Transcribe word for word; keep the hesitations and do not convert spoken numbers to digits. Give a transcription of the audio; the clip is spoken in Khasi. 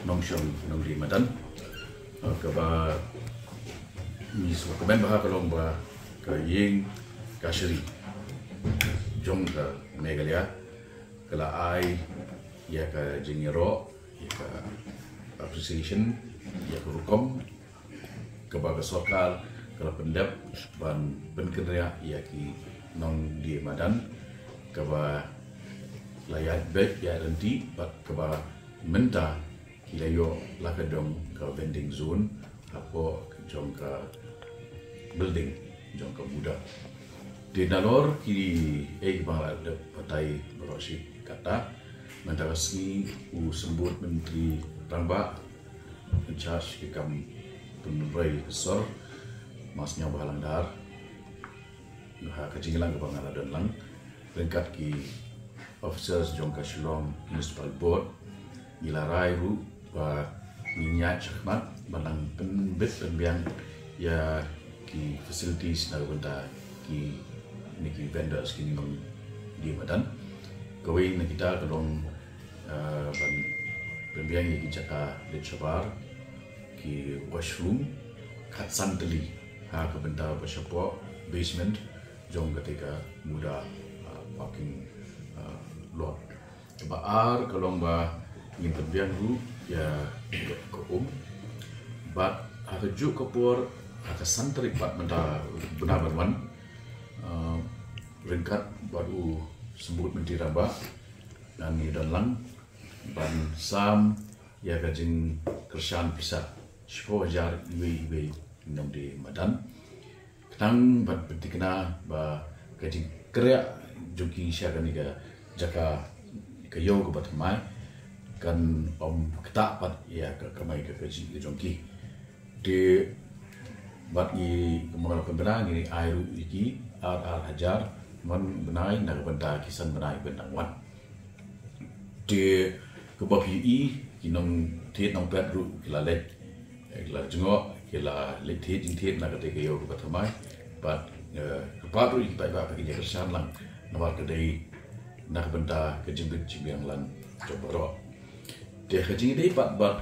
nongshong nongdie madan. Kaba ngi sngewkmen bha ka long ba ka ïing kashari jong ka Meghalaya ka la ai ïa ka jingïaroh, ïa ka appreciation, ïa ka rukom kaba ka sorkar ka la pyndep ban pynkynriah ïa ki nongdie madan, kaba la ïaid beit ïaid ryntih bad kaba mynta ki la ïoh la ka dong ka vending zone hapoh jong ka building jong ka MUDA. Te nalor kiei kiba nga la dep batai baroh shi katta, mynta ka sngi u Symbud Myntri Rangbah in charge ki kam pynroi ka sor, Ma Sniawbhalang Dhar, ha ka jingïalang kaba nga la don lang ryngkat ki officers jong ka Shillong Municipal Board, ngi la rai ruh ba ngin ïaid shakhmat ban nang pynbit pynbiang ïa ki facilities na ka bynta kine ki vendors, kine ki nongdie madan. Kawei na kita ka long, eh, ban pynbiang ïa ki jaka leit shabar, ki washroom khatsan tylli ha ka bynta ba shapoh basement jong kata ka MUDA, ah, parking, ah, lot. Kaba ar ka long ba ngin pynbiang ruh ïa ka um. Bad ha kajuh ka por, ha ka san tarik pat mynta bnai ban wan, ah, ryngkat bad u Symbud Myntri Rangbah, ngan ïadon lang ban sam ïa ka jingkyrshan pisa shiphew hajar iwei iwei nongdie madan. Khnang ban pynthikna ba ka jingkyrïah jong ki sha kane ka jaka, ka ïew kaba thymmai, kan ym ktah pat ïa ka kamai ka kajih ka jong ki. Te bad ngi, kumba nga la pynbna, ngi ai ruh ïa ki ar ar hajar man bnai na ka bynta ki san bnai ban dang wan. Te kaba phi ïohi, ki nongthied nongpet ruh ki la leit, eh, ki la jngoh, ki la leit thied jingthied na kata ka ïew kaba thymmai. Bad, eh, kyrpad ruh ïa ki paidbah ba kin ïa kyrshan lang, namar ka dei na ka bynta ka jingbit jingbiang lang jong baroh. Te ka jingïadei pat bad